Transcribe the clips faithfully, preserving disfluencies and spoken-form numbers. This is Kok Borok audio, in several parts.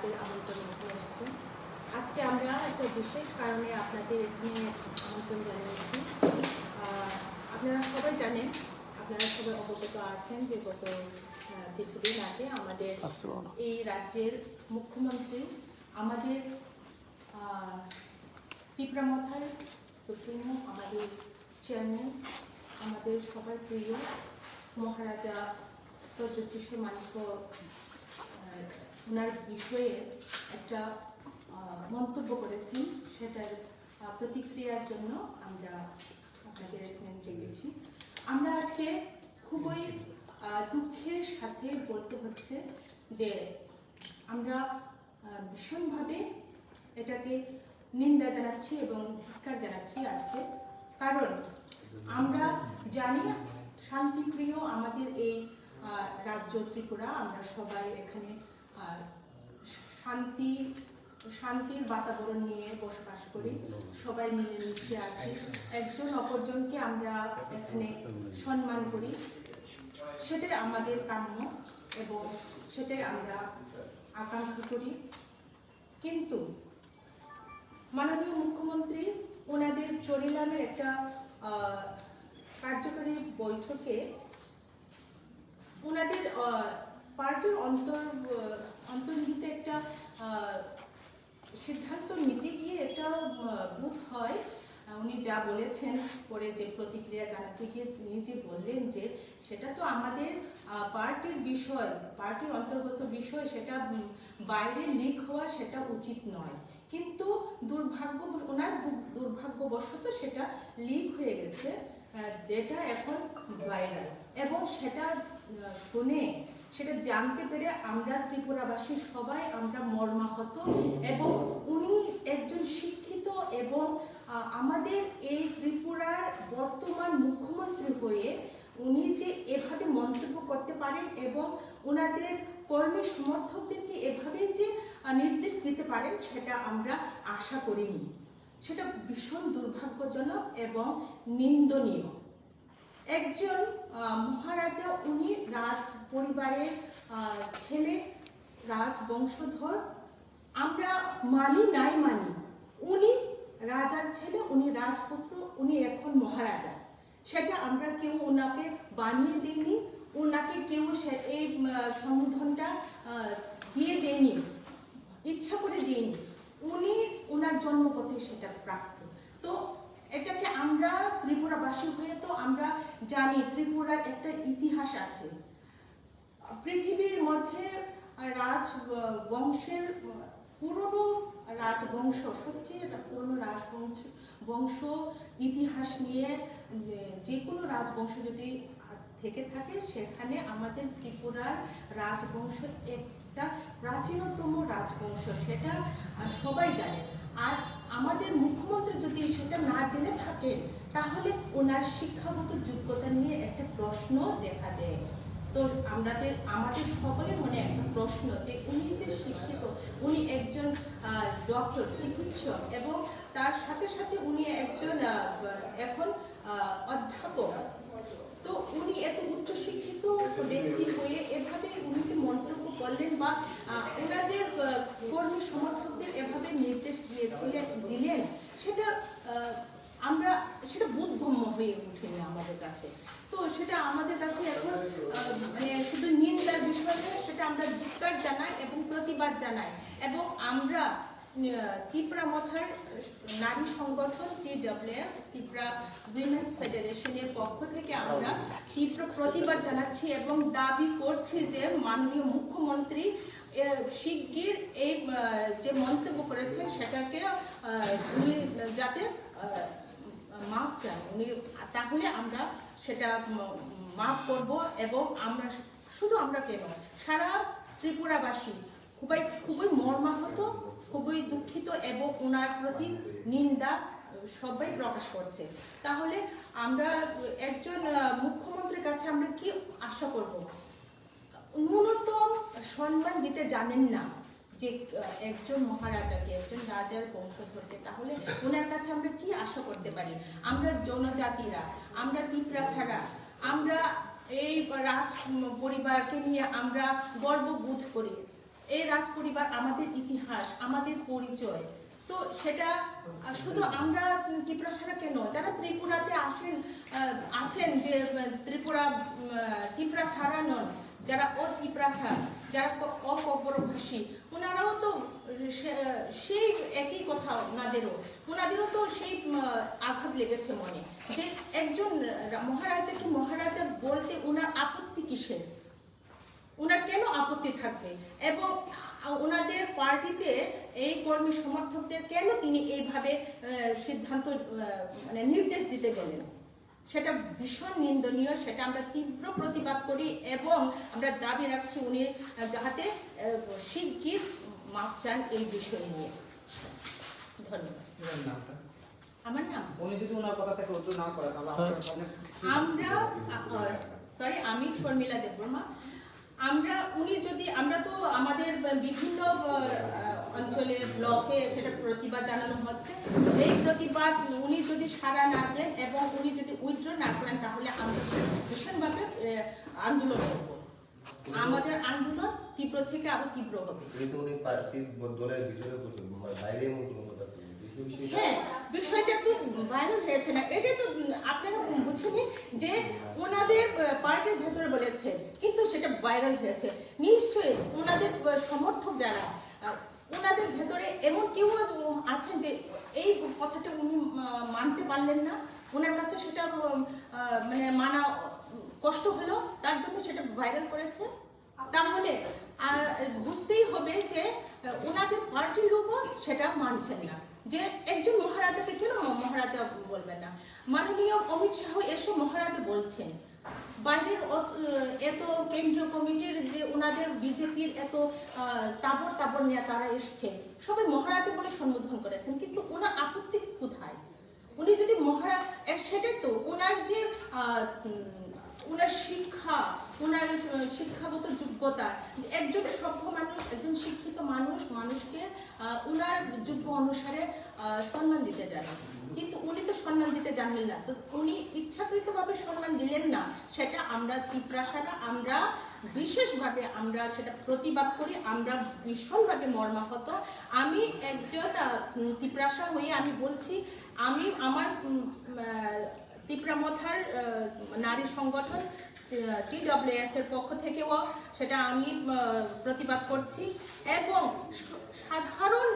আমন্ত্রণ এখানে এসেছি। আজকে আমরা একটা বিশেষ কারণে আপনাদের এখানে আমন্ত্রণ জানিয়েছি। আহ, আপনারা সবাই জানেন, আপনারা সবাই অবগত আছেন যে গত, আহ, কিছুদিন আগে আমাদের আস্তে বলো। এই রাজ্যের মুখ্যমন্ত্রী আমাদের, আহ, তিপ্রা মথার সুপ্রিমো, আমাদের চেয়ারম্যান, আমাদের সবার প্রিয় মহারাজা প্রদ্যোৎ কৃষ্ণ মাণিক্য, আহ, ওনার বিষয়ে একটা, আহ, মন্তব্য করেছেন, সেটার, আহ, প্রতিক্রিয়ার জন্য আমরা আপনাদের এখানে ডেকেছি। আমরা আজকে খুবই, আহ, দুঃখের সাথে বলতে হচ্ছে যে আমরা, আহ, ভীষণভাবে এটাকে নিন্দা জানাচ্ছি এবং ধিক্কার জানাচ্ছি আজকে। কারণ আমরা জানি শান্তিপ্রিয় আমাদের এই, আহ, রাজ্য ত্রিপুরা, আমরা সবাই এখানে, আহ, শান্তি, শান্তির বাতাবরণ নিয়ে বসবাস করি, সবাই মিলেমিশে আছি, একজন অপরজনকে আমরা এখানে সম্মান করি। সেটাই আমাদের কাম্য এবং সেটাই আমরা আকাঙ্ক্ষা করি। কিন্তু মাননীয় মুখ্যমন্ত্রী ওনাদের চরিলামের একটা, আহ, কার্যকরী বৈঠকে ওনাদের, আহ, পার্টির অন্তর-, আহ, অন্তর্নিহিত একটা, আহ, সিদ্ধান্ত নিতে গিয়ে একটা, আহ, বোধ হয়, আহ, উনি যা বলেছেন, পরে যে প্রতিক্রিয়া জানাতে গিয়ে তিনি যে বললেন যে সেটা তো আমাদের, আহ, পার্টির বিষয়, পার্টির অন্তর্গত বিষয়, সেটা, উম, বাইরে লিক হওয়া সেটা উচিত নয়। কিন্তু দুর্ভাগ্য, ওনার দু-, দুর্ভাগ্যবশত সেটা লিক হয়ে গেছে, আহ, যেটা এখন ভাইরাল। এবং সেটা, আহ, শুনে, সেটা জানতে পেরে আমরা ত্রিপুরাবাসী সবাই আমরা মর্মাহত। এবং উনি একজন শিক্ষিত এবং, আহ, আমাদের এই ত্রিপুরার বর্তমান মুখ্যমন্ত্রী হয়ে উনি যে এভাবে মন্তব্য করতে পারেন এবং ওনাদের কর্মী সমর্থকদেরকে এভাবে যে, আহ, নির্দেশ দিতে পারেন, সেটা আমরা আশা করিনি। সেটা ভীষণ দুর্ভাগ্যজনক এবং নিন্দনীয়। একজন, আহ, মহারাজা, উনি রাজ পরিবারের, আহ, ছেলে, রাজবংশধর। আমরা মানি নাই মানি, উনি রাজার ছেলে, উনি রাজপুত্র, উনি এখন মহারাজা। সেটা আমরা কেউ ওনাকে বানিয়ে দেইনি, ওনাকে কেউ সে-, এই, উম, সম্বোধনটা, আহ, দিয়ে দেইনি, ইচ্ছা করে দেইনি। উনি ওনার জন্মগতই সেটা প্রাপ্ত। তো এটাকে আমরা ত্রিপুরাবাসী হয়ে তো আমরা জানি ত্রিপুরার একটা ইতিহাস আছে। পৃথিবীর মধ্যে রাজ, আহ, বংশের, আহ, পুরনো রাজবংশ, সবচেয়ে একটা পুরনো রাজবংশ, বংশ ইতিহাস নিয়ে, আহ, যে কোনো রাজবংশ যদি থেকে থাকে, সেখানে আমাদের ত্রিপুরার রাজবংশ একটা প্রাচীনতম রাজবংশ, সেটা, আহ, সবাই জানে। আর আমাদের মুখ্যমন্ত্রী যদি সেটা না জেনে থাকে, তাহলে ওনার শিক্ষাগত যোগ্যতা নিয়ে একটা প্রশ্ন দেখা দেয়। তো আমাদের, আমাদের সকলের মনে একটা প্রশ্ন যে উনি যে শিক্ষিত, উনি একজন, আহ, ডক্টর, চিকিৎসক, এবং তার সাথে সাথে উনি একজন, আহ, এখন, আহ, অধ্যাপক। তো উনি এত উচ্চশিক্ষিত ব্যক্তি হয়ে এভাবে উনি যে মন্তব্য করলেন বা, আহ, ওনাদের, আহ, কর্মী সমর্থকদের এভাবে নির্দেশ দিয়েছিলেন, দিলেন, সেটা, আহ, আমরা, সেটা বোধগম্য হয়ে ওঠেনি আমাদের কাছে। তো সেটা আমাদের কাছে এখন, আহ, মানে শুধু নিন্দার বিষয় নয়, সেটা আমরা ধিক্কার জানাই এবং প্রতিবাদ জানাই। এবং আমরা, আহ, তিপ্রা মথার নারী সংগঠন টিডব্লিউএফ, ত্রিপুরা উইমেন্স ফেডারেশনের পক্ষ থেকে আমরা তীব্র প্রতিবাদ জানাচ্ছি এবং দাবি করছি যে মাননীয় মুখ্যমন্ত্রী, আহ, শিগগির এই, আহ, যে মন্তব্য করেছেন সেটাকে, আহ, উনি যাতে, আহ, মাফ চান, উনি, তাহলে আমরা সেটা, উম, মাফ করব। এবং আমরা শুধু আমরা কেন, সারা ত্রিপুরাবাসী খুবই, খুবই মর্মাহত, খুবই দুঃখিত এবং ওনার প্রতি নিন্দা সবাই প্রকাশ করছে। তাহলে আমরা একজন, আহ, মুখ্যমন্ত্রীর কাছে আমরা কি আশা করব? ন্যূনতম সম্মান দিতে জানেন না যে, আহ, একজন মহারাজাকে, একজন রাজার বংশধরকে, তাহলে ওনার কাছে আমরা কি আশা করতে পারি? আমরা জনজাতিরা, আমরা তিপ্রাসারা, আমরা এই রাজ পরিবারকে নিয়ে আমরা গর্ববোধ করি। এই রাজ পরিবার আমাদের ইতিহাস, আমাদের পরিচয়। তো সেটা, আহ, শুধু আমরা, উম, ত্রিপুরা ছাড়া কেন, যারা ত্রিপুরাতে আসেন, আহ, আছেন, যে, উম, ত্রিপুরা, উম, আহ, ত্রিপুরা ছাড়া নন, যারা অ ত্রিপুরা ছাড়া, যারা ক-, অককবরকভাষী, ওনারাও তো সে-, সেই একই কথা ওনাদেরও, ওনাদেরও তো সেই, উম, আঘাত লেগেছে মনে, যে একজন রা-, মহারাজাকে মহারাজা বলতে ওনার আপত্তি কিসের? ওনার কেন আপত্তি থাকবে? এবং, আহ, ওনাদের পার্টিতে এই কর্মী সমর্থকদের কেন তিনি এইভাবে, আহ, সিদ্ধান্ত, আহ, মানে নির্দেশ দিতে গেলেন? সেটা ভীষণ নিন্দনীয়, সেটা আমরা তীব্র প্রতিবাদ করি এবং আমরা দাবি রাখছি উনি, আহ, যাহাতে, আহ, শিগগির মাপ চান এই বিষয় নিয়ে। ধন্যবাদ। ম্যাডাম, নামটা? আমার নাম? উনি যদি ওনার কথা থেকে উত্তর না করে, তাহলে হ্যাঁ। আপনার সামনে কি আমরা, আহ, সরি, আমি শর্মিলা দেববর্মা। আমরা, উনি যদি, আমরা তো আমাদের বিভিন্ন, আহ, অঞ্চলে, ব্লকে সেটা প্রতিবাদ জানানো হচ্ছে। এই প্রতিবাদ উনি যদি সাড়া না দেন এবং উনি যদি উইথড্র না করেন, তাহলে আমরা ভীষণভাবে, আহ, আন্দোলন করব। আমাদের আন্দোলন তীব্র থেকে আরো তীব্র হবে। কিন্তু উনি পার্টির ব-, দলের ভিতরে বলছেন, মানে বাইরে এমন কোনো কথা বলেননি। এই বিষয়টা হ্যাঁ, বিষয়টা তো ভাইরাল হয়েছে না, এটা তো আপনারা বুঝেনি যে ওনাদের, আহ, পার্টির ভেতরে বলেছেন, কিন্তু সেটা ভাইরাল হয়েছে। নিশ্চয়ই ওনাদের, আহ, সমর্থক যারা, আহ, ওনাদের ভেতরে এমন কেউ, উম, আছেন যে এই কথাটা উনি, আহ, মানতে পারলেন না, ওনার কাছে সেটা, উম, আহ, মানে মানা, উম, কষ্ট হলো, তার জন্য সেটা ভাইরাল করেছে। তাহলে, আহ, বুঝতেই হবে যে, আহ, ওনাদের পার্টির লোকও সেটা মানছেন না, যে একজন মহারাজাকে কেন ম-, মহারাজা বলবেন না। মাননীয় অমিত শাহ এসে মহারাজা বলছেন, বাইরের অত-, আহ, এত কেন্দ্রীয় কমিটির যে ওনাদের বিজেপির এত, আহ, তাবর তাবর নেতারা এসছে, সবাই মহারাজা বলে সম্বোধন করেছেন, কিন্তু ওনার আপত্তি কোথায়? উনি যদি মহারা-, এ, সেটাই তো, ওনার যে, আহ, উম, ওনার শিক্ষা, ওনার, আহ, শিক্ষাগত যোগ্যতা, একজন সভ্য মানুষ, একজন শিক্ষিত মানুষ, মানুষকে, আহ, ওনার যোগ্য অনুসারে, আহ, সম্মান দিতে জানেন। কিন্তু উনি তো সম্মান দিতে জানলেন না, তো উনি ইচ্ছাকৃতভাবে সম্মান দিলেন না, সেটা আমরা ত্রিপুরাসারা, আমরা বিশেষভাবে আমরা সেটা প্রতিবাদ করি, আমরা ভীষণভাবে মর্মাহত। আমি একজন, আহ, উম, ত্রিপুরাসা হয়ে আমি বলছি, আমি আমার, উম, আহ, তিপ্রা মথার, আহ, নারী সংগঠন, আহ, টিডব্লিউএফ এর পক্ষ থেকেও সেটা আমি, আহ, প্রতিবাদ করছি এবং স-, সাধারণ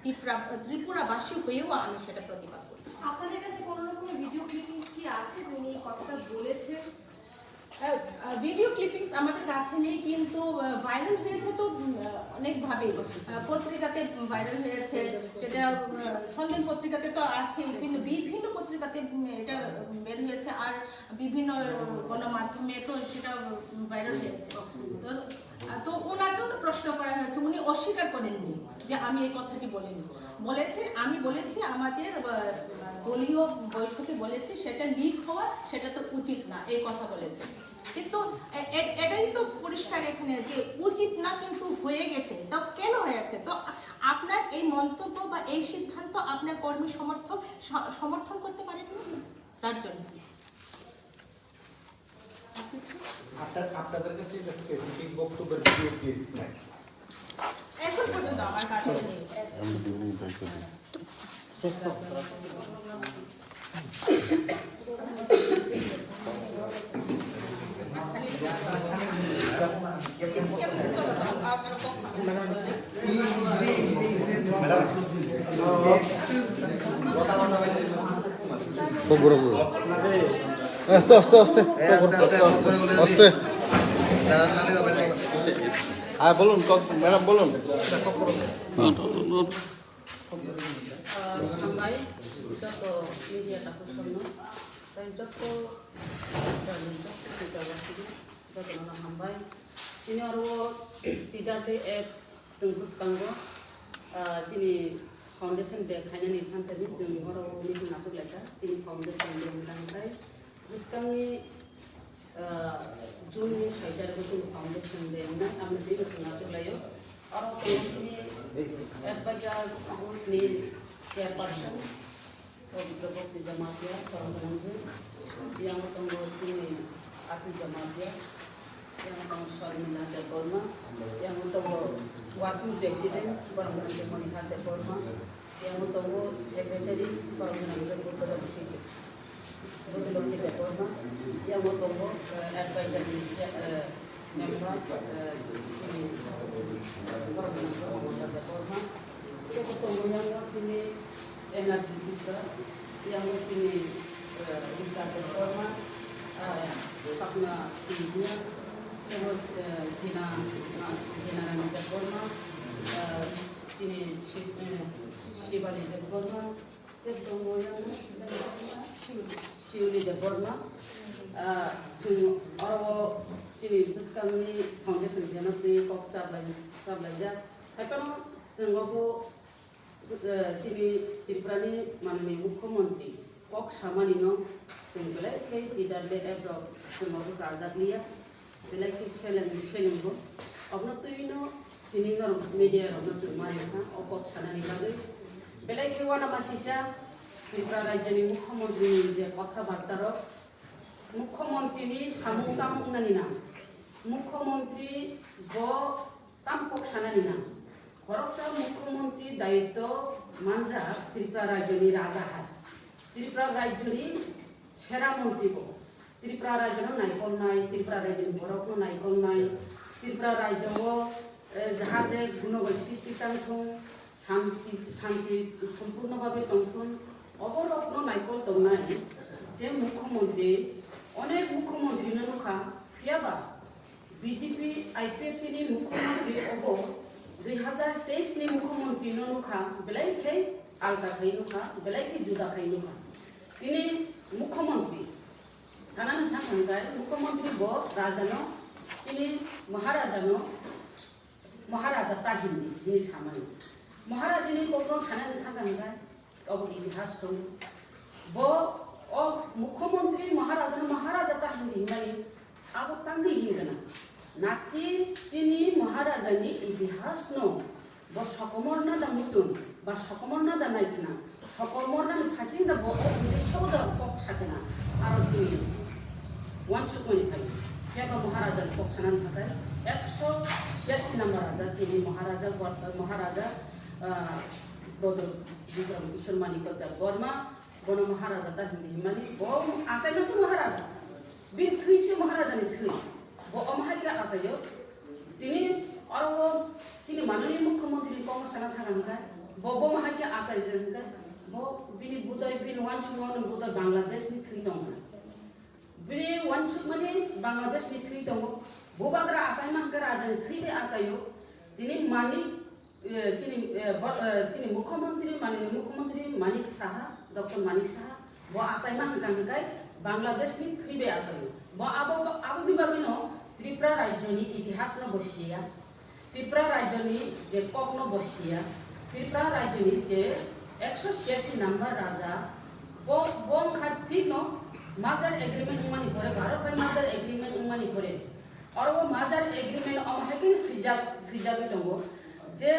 তিপ্রা-, ত্রিপুরাবাসী হয়েও আমি সেটা প্রতিবাদ করছি। আপনাদের কাছে কোনো রকম ভিডিও ক্লিপিংস কি আছে যে উনি এই কথাটা বলেছেন? আহ, আহ, ভিডিও ক্লিপিংস আমাদের কাছে নেই, কিন্তু, আহ, ভাইরাল হয়েছে তো, উম, আহ, অনেকভাবেই। আহ, পত্রিকাতে ভাইরাল হয়েছে, সেটা, আহ, সন্ধান পত্রিকাতে তো আছেই, কিন্তু বিভিন্ন পত্রিকাতে, উম, এটা, উম, বের হয়েছে, আর বিভিন্ন গণমাধ্যমে তো সেটা, উম, ভাইরাল হয়েছে। তো, আহ, তো ওনাকেও তো প্রশ্ন করা হয়েছে, উনি অস্বীকার করেননি যে আমি এই কথাটি বলিনি। বলেছে, আমি বলেছি আমাদের, আহ, দলীয় বৈঠকে বলেছি, সেটা লিক হওয়া, সেটা তো উচিত না, এই কথা বলেছে। কিন্তু এ-, এ-, এটাই তো পরিষ্কার এখানে যে উচিত না, কিন্তু হয়ে গেছে। তো কেন হয়েছে? তো আ-, আপনার এই মন্তব্য বা এই সিদ্ধান্ত আপনার কর্মী সমর্থক স-, সমর্থন করতে পারেননি, তার জন্য। আর কিছু? আপনার, আপনাদের কাছে একটা স্পেসিফিক বক্তব্যের ভিডিও ক্লিপস নাই? এখন পর্যন্ত আমার কাছে নেই। সব ঘুরে ঘুরে। আস্তে, আস্তে, আস্তে। আস্তে। হ্যাঁ, বলুন, ক-, ম্যাডাম, বলুন। আহ, হামবাই, joto media takhuk songno, tei joto, joto media takhuk songno, joto no hambai. Chini aro T W F chwng bwskango, ah, chini foundation day khainani phantarni chwng oro meeting achuk laikha. Chini foundation day wngkha hwnkhe bwskangni, ah, June ni soi tarikh o chini foundation day wngnai, aboni twi chwng achuk laio. Oro tongo chini advisor board ni chairperson, Pabitra Bhakti Jamatia, Chorong Gwnangwi, yang tongo chini Ati Jamatia, Yang tongo Sharmila Debbarma, yang tongo working president Boromgana Moniha Debbarma, yang tongo secretary Boromgana Buddha Lokhi, Buddha Lokhi Debbarma, yang tongo, eh, advisor ni, eh, member, eh, ini Boromgana Mamata Debbarma, yang tongo yang ini N R D P ka, yang ini, eh, Rika Debbarma, eh, Sapna India, terus, eh, Gina, Gina Rani Debbarma, eh, ini Si-, eh, Shivani Debbarma, terus tongo yang Shiuli Debbarma, eh, chwng oro chini bwskangni foundation gana twi kok chaplai, chaplaijak. Haiphano chwng obo Eh, chini Tripurani manani Mukhyamantri kok samani no chwng belai khe T W F rok chwng obo chajak liya, belai khe seleng, seleng bo. Obono twi no tini norok media rok no chwng mani kha o kok sanani bagwi. Belai khe uanama sisa Tripura rajyoni Mukhyamantri ni je kotha barta rok, Mukhyamantri ni samung tamo wngnani na, Mukhyamantri bo Tamo kok sanani na, khoroksa Mukhyamantri daitto manjak Tripura rajyoni raja hai. Tripura rajyoni sera montri bo. Tripura rajyono naikolnai, Tripura rajyoni borokno naikolnai, Tripura rajyo o, eh, jahate gunogol sristi tangthung, santi, santi sompurno bhabe tongthung, oborokno naikol tongnai je Mukhyamantri, onek Mukhyamantri no nukha, phiyaba B J P I P F T ni Mukhyamantri obo dui hazar teis ni Mukhyamantri no nukha, belai khe alka khai nukha, belai khe juda khai nukha. Tini Mukhyamantri sanani thang thang khe Mukhyamantri bo raja no, tini Maharaja no, Maharaja ta hindi hini samani. Maharaja ni kokno sanani thang thang khe Obo itihas tongo. Bo o Mukhyamantri Maharaja no Maharaja ta hindi himani abo tangdi hingana. Naki chini Maharaja ni itihas no bo sokomor nada muchung ba sokomor nada naikhna, sokomor nani phasing da bo o uddesho da kok sakna. Aro chini wansukmani phai. Phiya ba Maharaja ni kok sanani thakai ekso chhiyasi number raja chini Maharaja, Maharaja, ah, Bodol Bikram Kishore Manikya Debbarma, bono Maharaja ta hindi himani, bo achaimasa Maharaja. Bini thwi se Maharaja ni thwi. Bo omo hai khe achaio. Tini oro o chini manani Mukhyamantri ni kokno sana thang hwnkhe, bo, bo omo hai khe achai khe hwnkhe, bo bini budai, bini wansukmani budai Bangladesh ni thwi tong kha. Bini wansukmani Bangladesh ni thwi tongo. Bubagra achaima hwnkhe raja ni thwi bai achaio. Tini Manik, eh, chini, eh, bo-, eh, chini Mukhyamantri, manini Mukhyamantri Manik Saha, Doctor Manik Saha, bo achaima hwnkha hwnkhe Bangladesh ni thwi bai achaio. Bo abo, aboni bagwino Tripura rajyoni itihasno bo siya. Tripura rajyoni je kokno bo siya, Tripura rajyoni je ekso chhiyasi number raja, bo, bo wngkha thikno merger agreement wngmani pore, Bharat bai merger agreement wngmani pore, oro bo merger agreement omo hai khe swijak, swijagwi tongo je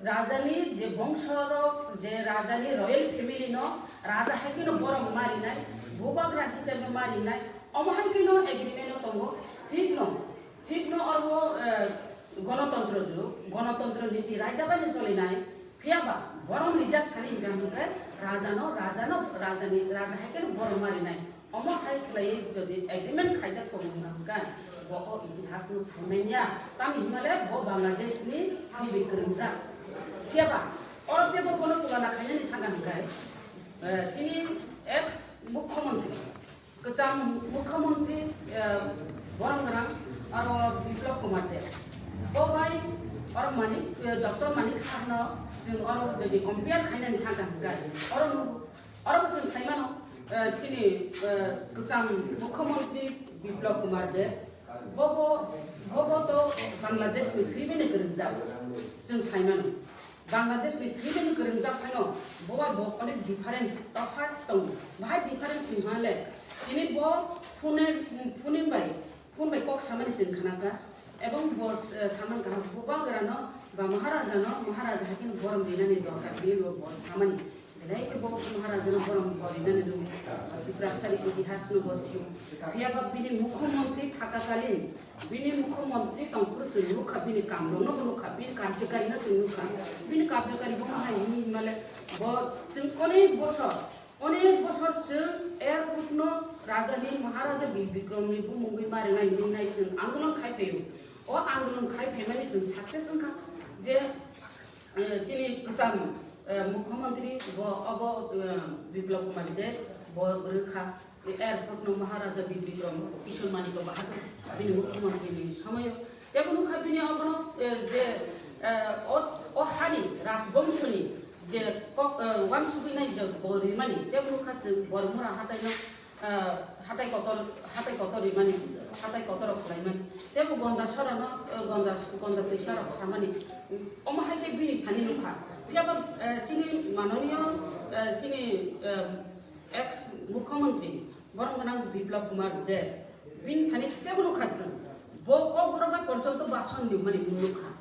rajani je bongsorok, je rajani royal family no raja hai kheno borom marinai, bubagra hisabe marinai, omo hai kheno agreement o tongo, thikno. Thikno oro, eh, gonotontro jug, gonotontro niti raida bai no cholinai, phiya ba borom rijak thani hingka hingke raja no, raja no, raja ni, raja hai khe no borom marinai. Omo hai khlai jodi agreement khaijak tongo hingka hingke bo o itihas no saimanya. Tamni himale bo Bangladesh ni hibi kwrwngjak. Phiya ba oro tebo bono tulana khainani thangka hingke, eh, chini ex mukhyamantri Kwcham Mukhyamantri, eh, Borom Gwnang, aro Biplab Kumar Deb. Bo bai oro Manik, eh, Doctor Manik Sahno chwng oro jodi compare khainani thangkha hwnkhe, oro nu-, oro bo chwng saimano, eh, chini, eh, kwcham Mukhyamantri Biplab Kumar Deb. Bo bo, bo bo to Bangladesh ni thwi bini kwrwngjak chwng saimano. Bangladesh ni thwi bini kwrwngjak phaino bo bai bo onek difference, tophat tongo. Bahai difference wngkha le, tini bo phone, phone bai, phone bai kok samani chwng khnakha, ebong bo, eh, saman kaham, bubagrano ba Maharaja no, Maharaja hai kheno borom rinani dorkar tini bo, bo samani. Belai khe bo Maharajano borom borinani rw, Tiprasani itihasno bo sio. Phiyaba bini mukhyamantri thakakalin, bini mukhyamantri tongphuru chwng nukha bini kamrokno bo nukha, bini karjokarino chwng nukha. Bini karjokari bo hai hwnwi hwnmale bo chwng onek bosor, onek bosor chwng airportno rajani Maharaja Bir Bikramni bumungwi marinai hwnwi nai chwng andolon khai phaio. O andolon khai phaimani chwng success wngkha je, eh, chini kwcham, eh, mukhyamantri bo obo, eh, Biplab Kumar Deb bo rwkha. Airport no Maharaja Bir Bikram Kishore Manikya Bahadur bini mukhyamantri ni somoyo. Tebo nukha bini obono, eh, je, eh, o, o hani rajbongshoni je kok, eh, wansugwi nai je bo rimani, tebo nukha chwng Bormura hatai no, eh, hatai kotor, hatai kotor rimani, hatai kotor rok khlaimani. Tebo Gonda Sora no, eh, Gonda, Gonda Twisa rok samani. Omo hai khe bini thani nukha. Phiyaba, eh, chini manoniyo, eh, chini, eh, ex mukhyamantri borom gwnang Biplab Kumar Deb, bini thani tebo nukha chwng. Bo kokborok bai porjonto bason nimani nukha.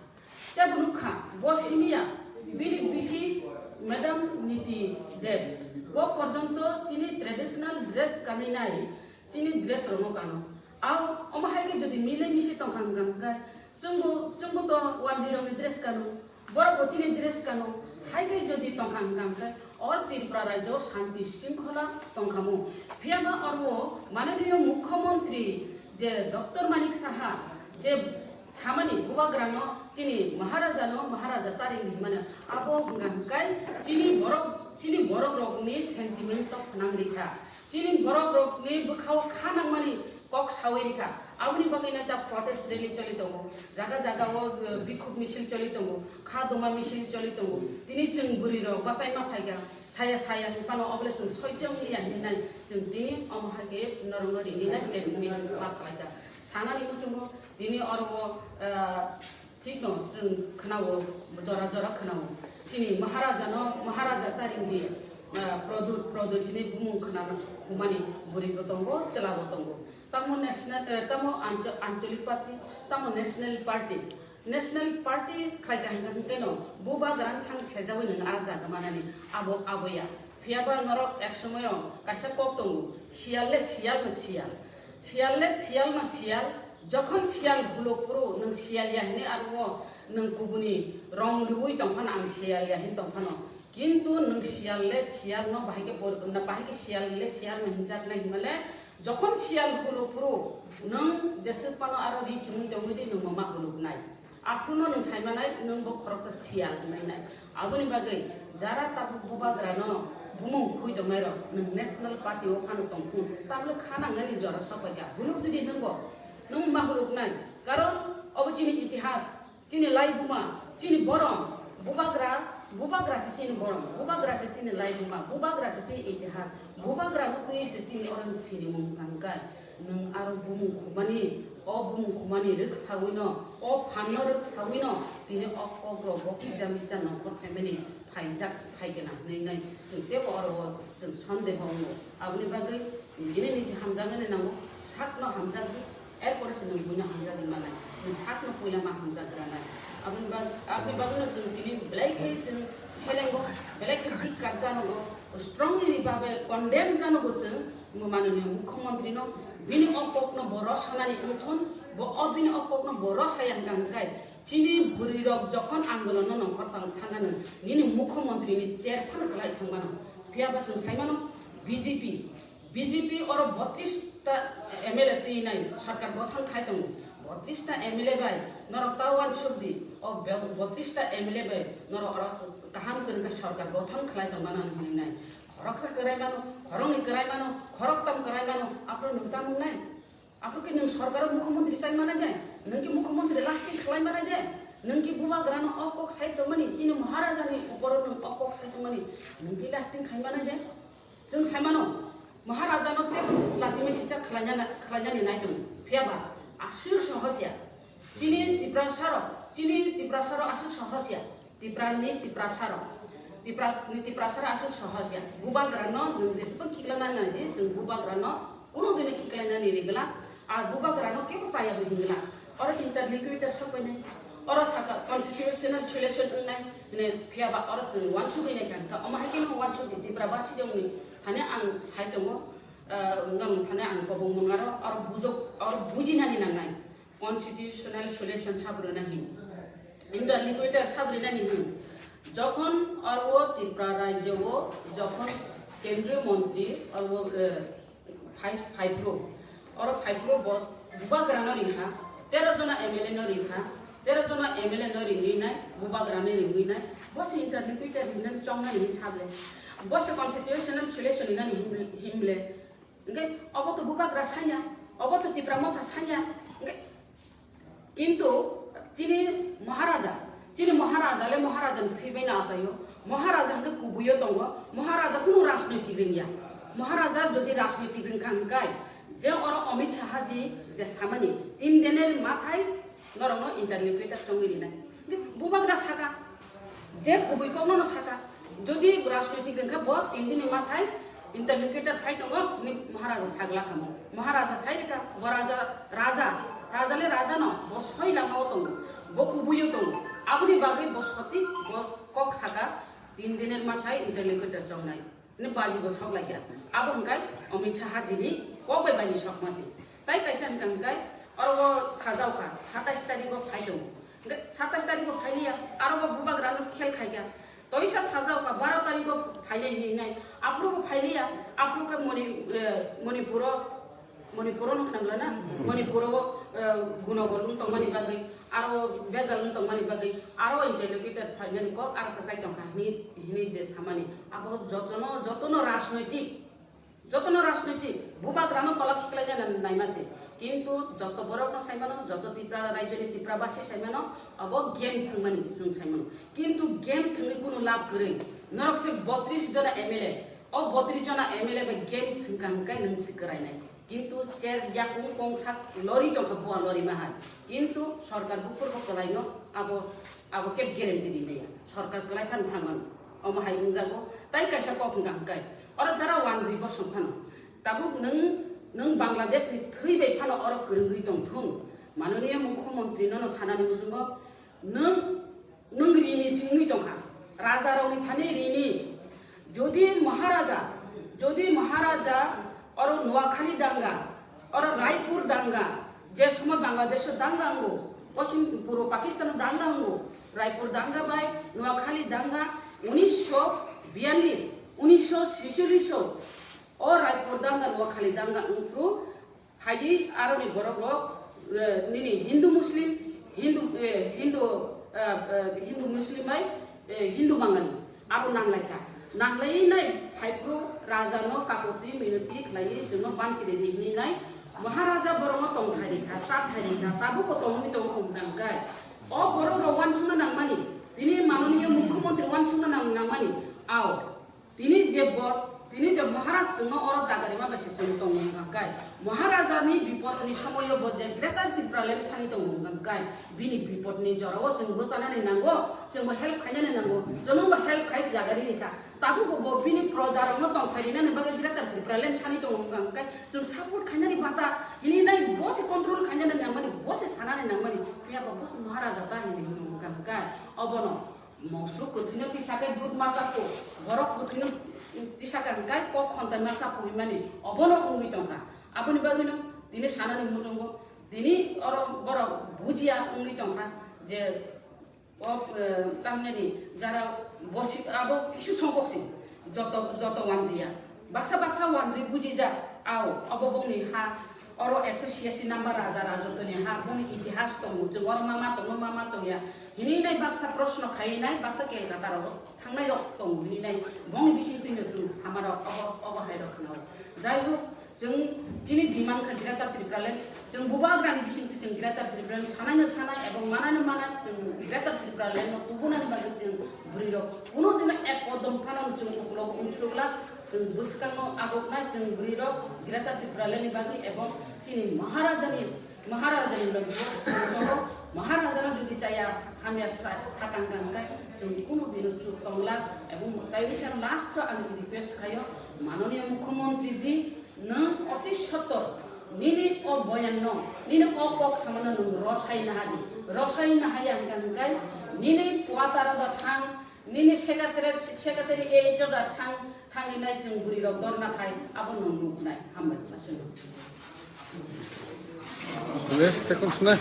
Tebo nukha, bo simiya, bini bihi Madam Niti Deb, bo porjonto chini traditional dress kanwi nai, chini dress rokno kano. Ao, omo hai khe jodi mile misi tongkha hwnkha hwnkhe, chwngbo, chwngbo to wanjwi rokni dress kano, borok bo chini dress kano, hai khe jodi tongkha hwnkha hwnkhe, o Tripura rajyo shanti shringkhola tongkhamu. Phiyaba oro mananiyo mukhyamantri je Doctor Manik Saha je samani bubagrano chini Maharajano Maharaja taring himani abo hwnkha hwnkhe chini borok, chini borok rokni sentiment to khwnang rikha. Chini borok rokni bwkhao kha nangmani kok sawi rikha. Aboni bagwi no ta protest rally choli tongo. Jaga jaga o, eh, bikhuk misil choli tongo. Kha doma misil choli tongo. Tini chwng bwrwi rok bachaima phaikha. Saya saya hinphano obole chwng soichong liya hinwi nai. Chwng tini omo hai khe norokno rini nai press meet ma khlaikha. Sanani muchungo tini oro o, eh, Thikno chwng khwnao, jora jora khwnao. Chini Maharajano, Maharaja taringni, ah, Pradyut, Pradyut hinwi bumung khwnana humani bwrwibo tongo, chwlabo tongo. Tamo national, eh, tamo ancho-, ancholik party, tamo national party. National party khlaikha hwnkha hwnkhe no bubagra thang sejawi nwng ah jaga manani abo, aboya. Phiyaba norok ek somoyo kaisa kok tongo, siyal le siyal no siyal. Siyal le siyal no siyal, jokhon siyal huluk phuru nwng siyal ya hinwi aro nwng kubuni rong riwi tongphano ang siyal ya hin tongphano. Kintu nwng siyal le siyal no bahai khe por-, na bahai khe siyal le siyal no hinjak nai hinmale, jokhon siyal huluk phuru nwng jeswk phano aro ri chumui tongwi di nwng mama huluk nai. Aphuru no nwng sai manai, nwng bo khoroksa siyal wngnai nai. Aboni bagwi jara tabuk bubagra no bumung khui tongnai rok, nwng national party o phano tongthun, tabole kha nangnani jora sok pai kha. Huluk jodi nwng bo, nwng ma huluk nai. Karon obo chini itihas, chini laibuma, chini borom, bubagra, bubagra se chini borom, bubagra se chini laibuma, bubagra se chini itihas, bubagra no twi se chini oro ni sinimung tangkai. Nwng aro bumung khumani, o bumung khumani rwk sawino, o phanno rwk sawino, tini o kokrok bo kisa misa nongkhor phaimani phaijak phaigena hwnwi nai chwng teibo oro o chwng sondeho wngo. Aboni bagwi nini niji hamjaknani nango, sakno hamjakdi, erpore se nwng buino hamjagwi manai. Nwng sakno puila ma hamjak granai. Aboni bag-, aboni bagwino chwng tini belai khe chwng selengo, belai khe dik kak janogo, strongly babe condemn janogo chwng. Mananiya mukhyamantri no bini o kok no bo rw sanani wngthun, bo o bini o kok no bo rw saya hwnkha hwnkhe chini bwrwi rok jokhon andolon no nongkhor tang thangano nini mukhyamantri ni chair phano kwlai thangmano. Phiyaba chwng saimano B J P, B J P oro botris ta M L A twi nai sarkar gothon khai tongo. Botris ta M L A bai norok ta uansuk di, o botris ta M L A bai norok oro kaham kwrwngkha sarkar gothon khlai tongmano hinwi nai. Khoroksa kwrai mano, khoroknwi kwrai mano, khoroktam kwrai mano, aphuru nwng tamo wngnai? Aphuru khe nwng sorkaro mukhyamantri chai manai de? Nwng khe mukhyamantri lasting khlai manai de? Nwng khe bubagrano o kok sai tongmani, chini Maharajani uporo nwng o kok sai tongmani, nwng khe lasting khai manai de? Chwng sai mano, Maharajano tei lachimai sijak khlaina-, khlainani nai tongo. Phiyaba aswk sohos ya. Chini Tiprasa rok, chini Tiprasa rok aswk sohos ya. Tiprani Tiprasa rok. Tipras-, ni Tiprasa rok aswk sohos ya. Bubagra no nwng jeswk khiklana nai di, chwng bubagra no kuno dini khiklaina ni rigla. Ar bubagra no kebo chaya bo hingla. Oro interlocutor sok pai nai. Oro saka constitutional solution wngnai hwnwi phiya ba oro chwng uansugwi nai kha, hwnkha omo hai kheno uansuk di Tripura basi dongni thani ang sai tongo, ah, nang thani ang kobong mwnga ro oro bujok oro bujinani nangnai constitutional solution sabrwna hin, interlocutor sabrwna ni hin. Jokhon oro Tripura rajyo o jokhon kendriyo montri oro, eh, Phai-, phaiphuru. Oro phaiphuru bo bubagrano ringkha, tero jona M L A no ringkha, tero jona M L A no ringwi nai, bubagrano ringwi nai, bo se interlocutor ringnani chongnani hin sable. Bo se constitutional solution ringnani him-, himle. Hingke obo to bubagra sanya, obo to Tipra Motha sanya. Hingke Kintu chini Maharaja, chini Maharaja le Maharaja ni thwi bai no achaio. Maharaja hwnkhe kubuio tongo. Maharaja kunu rajnoitik ringya. Maharaja jodi rajnoitik ringkha hwnkhe, je oro Amit Shah ji je samani tin diner mathai norokno interlocutor chongwi rinai. Bubagra saka, je kubui kokno no saka. Jodi rajnoitik wngkha bo tin dini mathai interlocutor phai tongo, hwnwi Maharaja sagla kamo. Maharaja sai rikha, bo raja, raja, raja le raja no, bo soi lama o tongo, bo kubui o tongo. Aboni bagwi bo sotik, bo kok saka, tin dini mathai interlocutor chongnai. Hwnwi baji bo sok laikha. Abo hwnkhe Amit Shah jini kok bai baji sokma se. Tai kaisa hwnkha hwnkhe oro o sajao kha, satais tarikh o phai tongo. Hwnkhe satais tarikh o phailiya, aro bo bubagrano khel khaikha. Toisa sajao kha, baro tarikh o phainai hinwi nai. Aphuru bo phailiya, aphuru khe Moni-, eh, Manipur o, Manipur o nukhnamla na? Hmm. Manipur o, eh, gunogol wng tongmani bagwi, aro bejal wng tongmani bagwi, aro interlocutor phainani kok aro kwchai tongkha hinwi, hinwi je samani. Abo jotono, jotono rajnoitik Jotono rajnoitik bubagrano tola khiklaina naima se, kintu joto borokno saimano, joto Tripura raijo ni Tripura basi saimano, abo game thwngmani chwng saimano. Kintu game thwngwi kunu lab kwrwi. Norok se botris jona M L A, o botris jona M L A bai game thwngkha hwnkhe nwng se kwrainai. Kintu cher yakung kongsak lori tongkha bua lori ma hai. Kintu sorkar buphur bo kwlaino abo, abo keb guarantee rimaya. Sorkar kwlai phano thangmano. Omo hai wngjago. Tai kaisa kok hwnkha hwnkhe. Oro jara wanjwi bosong phano. Tabuk nwng, nwng Bangladesh ni thwi bai phano oro kwrwngwi tong thung. Manoniya Mukhyamantri nono sanani muchungo nwng, nwng rini singwi tongkha. Raja rokni thani rini. Jodi Maharaja, jodi Maharaja oro Noakhali danga, oro Raipur danga, je somoy Bangladesh o danga wngo, Poschim Purbo Pakistan o danga wngo, Raipur danga bai Noakhali danga unisho biyalis, unisho sisolish o, o Raipur danga Noakhali danga wngphru, phaidi aroni borok rok, eh, nini Hindu Muslim, Hindu, eh, Hindu, eh, eh, Hindu Muslim bai, eh, Hindu Bangali. Abo nanglaikha. Nanglaiwi nai phaiphru raja no kapoti minoti khlaiwi chwngno banchiri di hinwi nai Maharaja borokno tongthai rikha, chathai rikha, tabukbo tongwi tongo hwnkha hwnkhe. O borok rok uansukna nangmani, tini manoniya Mukhyamantri uansukna nang-, nangmani, ao. Tini je bo, tini je Maharaj chwngno oro jaga rima bai se chwng tongo hwnkha hwnkhe, Maharaja ni bipod ni somoio bo je Greater Tipraland sani tongo hwnkha hwnkhe, bini bipod ni jorao chwng bwchanani nango, chwngbo help khainani nango, chwngno bo help khai jaga ri rikha. Tabukbo bo bini proja rokno tongthai rinani bagwi Greater Tipraland sani tongo hwnkha hwnkhe, chwng support khainani bata hinwi nai bo se control khainani nangmani, bo se sanani nangmani, phiya ba bo se Maharaja ta hinwi hwnwi hwnkha hwnkhe, obono Mosuk kwthwino tisa khe dud ma chaku, borok kwthwino tisa khe hwnkhe kok khonthai ma chaku hinmani obono wngwi tongkha. Aboni bagwino tini sanani muchungo tini oro borok bujiya wngwi tongkha je o, eh, tamni jara bosi abo kisu songkok si joto, joto wanjiya. Baksa baksa wanjwi bujijak, ao, obo bongni ha, oro ekso siasi number raja rajotwni ha, bongni itihas tongo, chwng oro ma ma tongo, ma ma tongya. Hinwi nai baksa proshno khaiwi nai, baksa Kolkata rogo thangnai rok tongo, hinwi nai bongni bisingtwino chwng sama rok, obo, obo hai rok khna o. Jai hok, chwng chini demand kha Greater Tipraland, chwng bubagrani bisingtwi chwng Greater Tipraland sanai no sanai, ebong manai no mana, chwng Greater Tipraland no kubunani bagwi chwng bwrwi rok kuno dino ek kodom phano chwng ukulogo umsukla, chwng bwskango agoknai chwng bwrwi rok Greater Tipraland ni bagwi ebong chini Maharaja ni, Maharaja ni logi bo chwng tongo. Maharaja no jodi chaya hamya sa-, sakang kang khe chwng kuno dino chuk tongla ebong tai wngsa last o ang request khayo manoniya Mukhyamantri ji, nwng oti sottor nini o boyan no, nini o kok samano nwng rosai nahadi. Rosai na haya hingka hingkai, nini quarter da thang, nini secretary, secretary eight da thang, thangni nai chwng bwrwi rok dorna khai, abo nwng nuknai, hambai khna chwng. Deh, tekun sini.